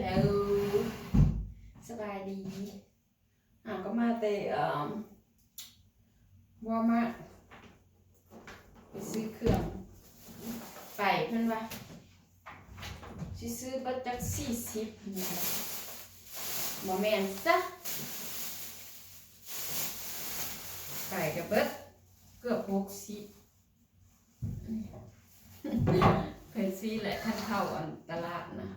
ເອີ ສະບາຍດີ. ຫາກໍມາແຕ່ ເອີ່ມ ວອລມາດ ໄປຊື້ເຄື່ອງ ໄປ ເພິ່ນວ່າຊິຊື້ເບິດຈັກສີ່ສິບ ນີ້ ບໍ່ແມ່ນຊະ ໄປກໍເບິດເກືອບຫົກສິບ. ເພິ່ນຊີ້ແຫຼະ ຄັນເຂົ້າອັນຕະຫຼາດນະ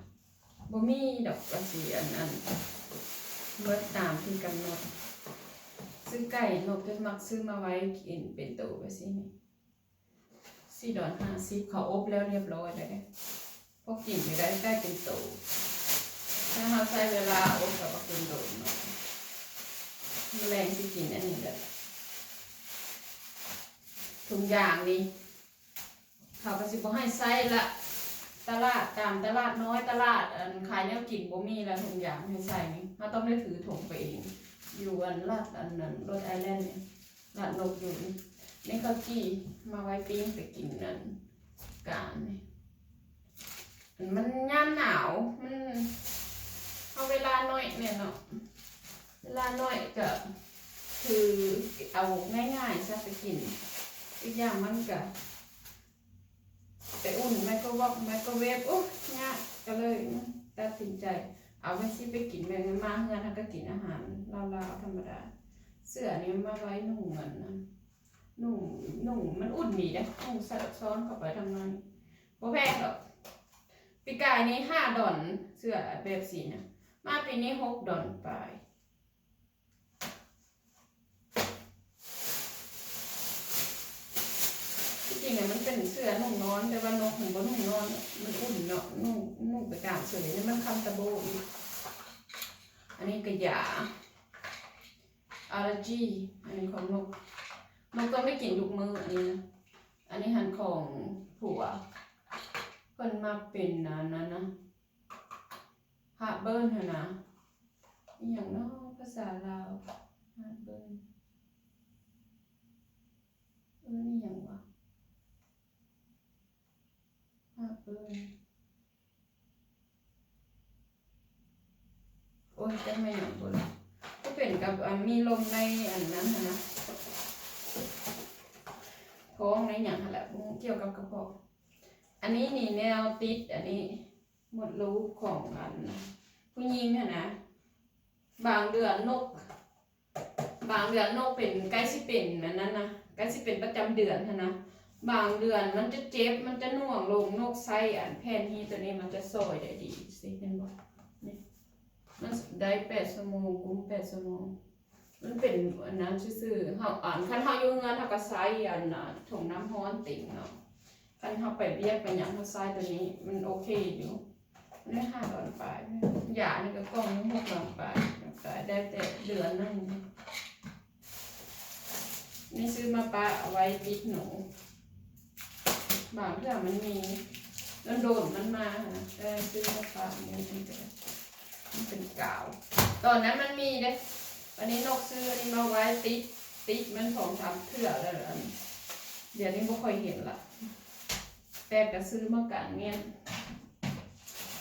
ບໍ່ມີດອກວ່າຊິອັນ ອັນ ເບິດຕາມທີ່ກຳນົດ. ຊື້ໄກ່ ນົກຈະມັກຊື້ມາໄວ້ກິນເປັນໂຕໄປຊີ້ນີ້ ສີ່ດອນຫ້າສິບ ເຂົາອົບແລ້ວລຽບຮ້ອຍແລ້ວເດ້. ພໍກິນຢູ່ໄດ້ ໄກ່ເປັນໂຕ ຖ້າເຮົາໃຊ້ເວລາອົບກໍບໍ່ເປັນໂດນເນາະ. ມື້ແລງຊິກິນອັນນີ້ແຫຼະ ຖົງຢາງນີ້ ເຂົາກໍຊິບໍ່ໃຫ້ໃຊ້ລະ. ຕະຫຼາດ ຕາມຕະຫຼາດນ້ອຍ ຕະຫຼາດ ອັນ ຂາຍແນວກິນບໍ່ມີລະ ຖົງຢາງໃຫ້ໃສ່ນີ້ ເຮົາຕ້ອງໄດ້ຖືຖົງໄປເອງ. ຢູ່ອັນ ລາດ ອັນນັ້ນ ໂຣດໄອແລນນີ້ ລາດນົກຢູ່ນີ້. ນີ້ເຂົ້າຈີ່ມາໄວ້ປີ້ງໄປກິນອັນການນີ້. ມັນຍາມໜາວ ມັນ ເຮົາເວລາໜ້ອຍແມ່ນເນາະ ເວລາໜ້ອຍກະຄືເອົາງ່າຍໆຊະໄປກິນ. ອີກຢ່າງມັນກະໄປອຸ່ນໄມໂຄຣເວບ ໄມໂຄຣເວບ ໂອ້ຍ ຍາກ ກະເລີຍຕັດສິນໃຈເອົາໄວ້ຊິໄປກິນ. ແບບມາເຮືອນເຮົາກະກິນອາຫານລາວໆທຳມະດາ. ເສື້ອນີ້ມາໄວ້ນຸ່ງອັນນັ້ນ ນຸ່ງ ນຸ່ງ ມັນອຸ່ນດີເດ້ ນຸ່ງຊ້ອນເຂົ້າໄປທາງໃນ ບໍ່ແພງດອກ. ປີກາຍນີ້ຫ້າດອນ ເສື້ອແບບສີນະ ມາປີນີ້ຫົກດອນປາຍ. ທີ່ຈິງນະມັນເປັນເສື້ອນຸ່ງນອນ ແຕ່ວ່ານົກມັນບໍ່ນຸ່ງນອນ ມັນອຸ່ນເນາະ ນຸ່ງ ນຸ່ງໄປກາງເສີຍ ມັນຄອມຟອເບິ້ລອີກ. ອັນນີ້ກະຢາ ອາເລີຈີ ອັນນີ້ຂອງນົກ ນົກຕ້ອງໄດ້ກິນທຸກມື້. ອັນນີ້ນະ ອັນນີ້ຫັ້ນຂອງຜົວ ເພິ່ນມັກເປັນອັນນັ້ນນະ ຮາເບີນຫັ້ນນະ ອີ່ຫຍັງເນາະພາສາລາວ ຮາເບີນ ເອີ້ນອີ່ຫຍັງວະ ຮາເບີນ. ໂອ້ຍ ຈັກແມ່ນຫຍັງພຸ້ນລະ ກໍເປັນກັບ ອັນ ມີລົມໃນອັນນັ້ນຫັ້ນນະ ທ້ອງໃນຫຍັງຫັ້ນແຫຼະ ບໍ່ຮູ້ ກ່ຽວກັບກະເພາະ. ອັນນີ້ນີ້ແນວຕິດ ອັນນີ້ ມົດລູກຂອງອັນ ຜູ້ຍິງຫັ້ນນະ ບາງເດືອນນົກ ບາງເດືອນນົກເປັນ ໃກ້ຊິເປັນອັນນັ້ນນະ ໃກ້ຊິເປັນປະຈຳເດືອນຫັ້ນນະ ບາງເດືອນມັນຈະເຈັບ ມັນຈະໜ່ວງລົງ. ນົກໃຊ້ອັນແຜ່ນຮີດໂຕນີ້ ມັນຈະຊ່ອຍໄດ້ດີ ຊິເຫັນບໍ່ ນີ້ ມັນໄດ້ແປດຊົ່ວໂມງ ກຸມແປດຊົ່ວໂມງ. ມັນເປັນອັນນັ້ນຊື່ໆ ເຮົາ ອັນ ຄັນເຮົາຢູ່ເຮືອນ ເຮົາກໍໃຊ້ອັນ ອາ ຖົງນ້ຳຮ້ອນຕິງເນາະ. ຄັນເຮົາໄປວຽກໄປຫຍັງ ເຮົາໃຊ້ໂຕນີ້ ມັນໂອເຄຢູ່. ໄດ້ຫ້າດອນປາຍ ຢານີ້ກໍກ່ອງໜຶ່ງຫົກດອນປາຍ ໄດ້ແຕ່ເດືອນໜຶ່ງ. ນີ້ຊື້ມາປະເອົາໄວ້ຕິດໜູ ບາງເທື່ອມັນມີ ໂດນໆມັນມາຫັ້ນນະ ເອີ ຊື້ມາປະ ນີ້ມັນກໍໄດ້ ມັນເປັນກາວ ຕອນນັ້ນມັນມີເດ້. ບາດນີ້ນົກຊື້ອັນນີ້ມາໄວ້ຕິດ ຕິດມັນສອງສາມເທື່ອແລ້ວ ອັນ ດຽວນີ້ບໍ່ຄ່ອຍເຫັນລະ. ແຕ່ກະຊື້ມາກາງແມ່ນ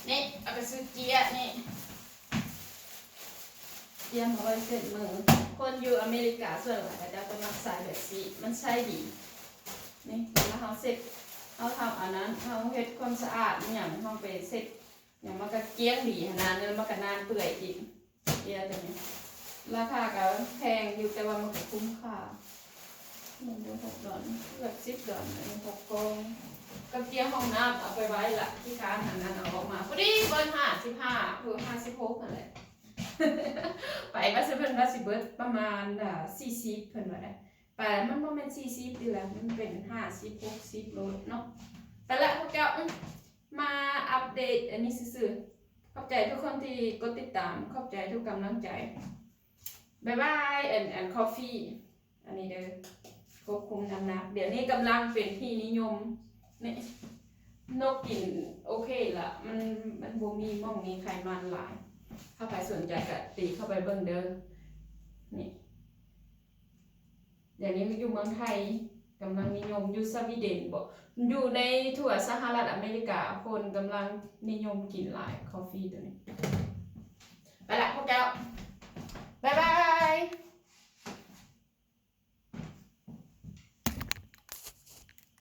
ນີ້ ເອົາໄປຊື້ເຈ້ຍ ນີ້ ຕຽມເອົາໄວ້ເຊັດມື. ຄົນຢູ່ອາເມລິກາສ່ວນຫຼາຍເຂົາເຈົ້າຈະມັກໃຊ້ແບບຊີ້ ມັນໃຊ້ດີ. ນີ້ ເວລາເຮົາເຊັດ ເຮົາທຳອັນນັ້ນ ເຮົາເຮັດຄວາມສະອາດອີ່ຫຍັງ ເຮົາໄປເຊັດຫຍັງ ມັນກະກ້ຽງດີຫັ້ນນະ ແລ້ວມັນກະໜານເປື່ອຍອີກ. ເຈ້ຍໂຕນີ້ລາຄາກະແພງຢູ່ ແຕ່ວ່າມັນກະຄຸ້ມຄ່າ. ມັນຢູ່ຫົກດອນ ເກືອບສິບດອນ ອັນນີ້ຫົກກ່ອງ ກັບເຈ້ຍຫ້ອງນ້ຳ ເອົາໄປໄວ້ລະ ຂີ້ຄ້ານອັນນັ້ນເອົາອອກມາ. ພໍດີເບິດຫ້າສິບຫ້າ ຫຼື ຫ້າສິບຫົກຫັ້ນແຫຼະ ໄປວ່າຊິ ເພິ່ນວ່າຊິເບິດປະມານ ອາ ສີ່ສິບ ເພິ່ນວ່າໄດ໋. ໄປ ມັນບໍ່ແມ່ນສີ່ສິບຕິລະ ມັນເປັນຫ້າສິບ ຫົກສິບໂລດເນາະ. ໄປລະພວກເຈົ້າ ອື ມາອັບເດດອັນນີ້ຊື່ໆ. ຂອບໃຈທຸກຄົນທີ່ກົດຕິດຕາມ ຂອບໃຈທຸກກຳລັງໃຈ. ບາຍບາຍ ອັນ ອັນ ຄອບຟີ ອັນນີ້ເດີ ຄວບຄຸມນ້ຳໜັກ ດຽວນີ້ກຳລັງເປັນທີ່ນິຍົມ. ນີ້ ນົກກິນໂອເຄລະ ມັນ ມັນບໍ່ມີໝ້ອງມີໄຂມັນຫຼາຍ. ຖ້າໃຜສົນໃຈກະຕີເຂົ້າໄປເບິ່ງເດີ. ນີ້ ດຽວນີ້ຢູ່ເມືອງໄທ ກຳລັງນິຍົມຢູ່ສະວີເດັນບໍ ຢູ່ໃນທົ່ວສະຫະລັດອາເມລິກາ ຄົນກຳລັງນິຍົມກິນຫຼາຍ ຄອຟຟີໂຕນີ້. ໄປລະພວກເຈົ້າ ບາຍບາຍ.